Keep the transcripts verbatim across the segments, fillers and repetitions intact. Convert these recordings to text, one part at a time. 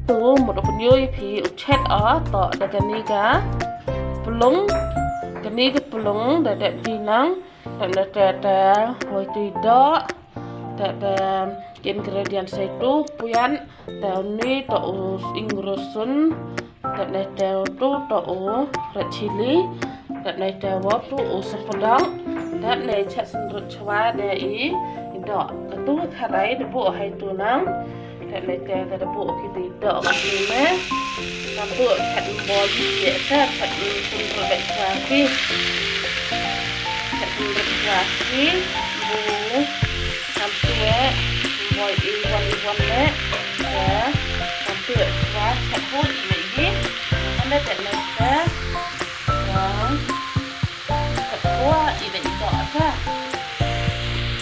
Tu mut u pynïoh ïa phi u chet o to da kane ka plung, kane ka plung da dep di nang, da na te te hoi tui doh, da da ingredients sei tu puan, da ni to u ing rusun, da na te tu to u red chili, da na te wa tu u sepedang, da na chet sendrut chwa da i doh. Ka tu ka rai da bu hai tu nang. Tep lei te da da buh ki dei doh ka phi me. Ka buh chet boi ki ye te chet kum kum bek chwa ki. Chet kum bek chwa ki. Bu. Kam tu e. Boi i wan i wan le. Te. Kam tu e chwa chet bu i le i. Ande tep lei te. Wan. Ka kwah i da i doh sa.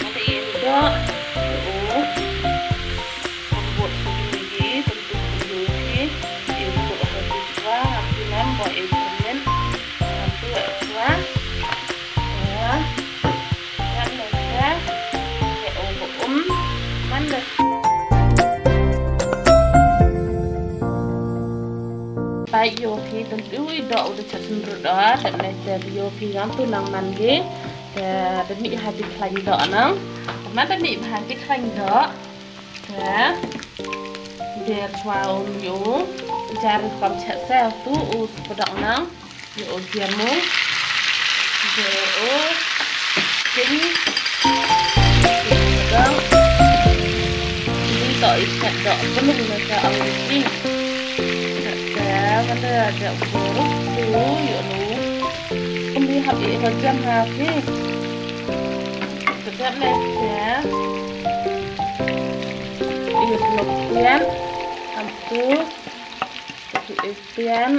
Ka i da i doh. Ka u. Ka buh ka bini ki, ka buh ka bini ki. I buh ha ki kwah, ha ki nam, buh i permen. Ha ki kwah. Ya. Kan da sa. Ya u ka um. Man da. Bai ïoh phi tang ui doh u da chet sendrut doh, tep lei te ïoh phi ngam tu nang man gi. Te da mih ha ti khlaiñ doh nang. Te man da mih ha ti khlaiñ doh. Te der chwa um ïoh. Jar kam chet se tu u pdok nang. Ïoh u diam u. Te u king. King pdok. Ni to i chet doh pelung na sa ang king. Te man da da u tu ïoh nu. Kum di hap i ka jam ha ki. Sedap leh ya. Ïa selok pian. Am tu. Tu i pian.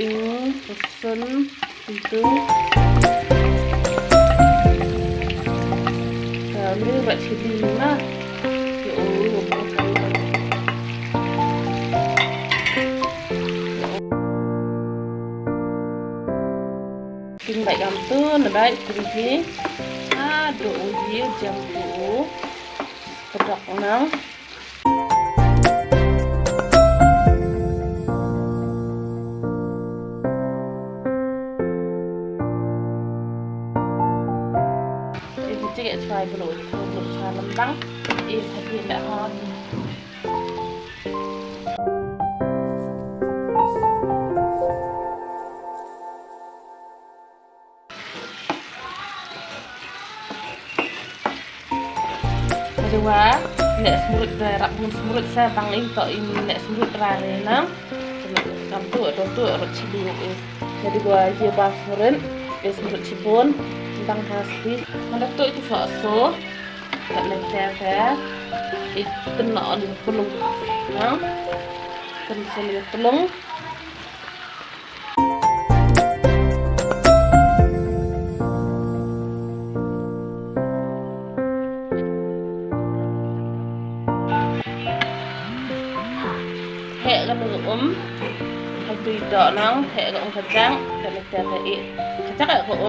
Ing pesun. Itu. Kami buat sini mah. Ya Allah. King bai kam tu na bai king ki. Aduh uji jam tu. Pedok nang. Ibu cik cuai bro, bro cuai lembang. Ih, tapi nak hon. Aduh wa, neh semrut da rap bun semrut sa bang ing to ing neh semrut ra re nang. Kam tu do tu rot chili ing. Jadi wa ye bang semrut, eh semrut chibun, bang ha spi. Mana tu itu so so. Kat leng te te. Itu no ni pelung. Nang. Kan sini pelung. Heh ka um, heh tui doh nang, heh ka um kajang, ka nek ka i kajang ka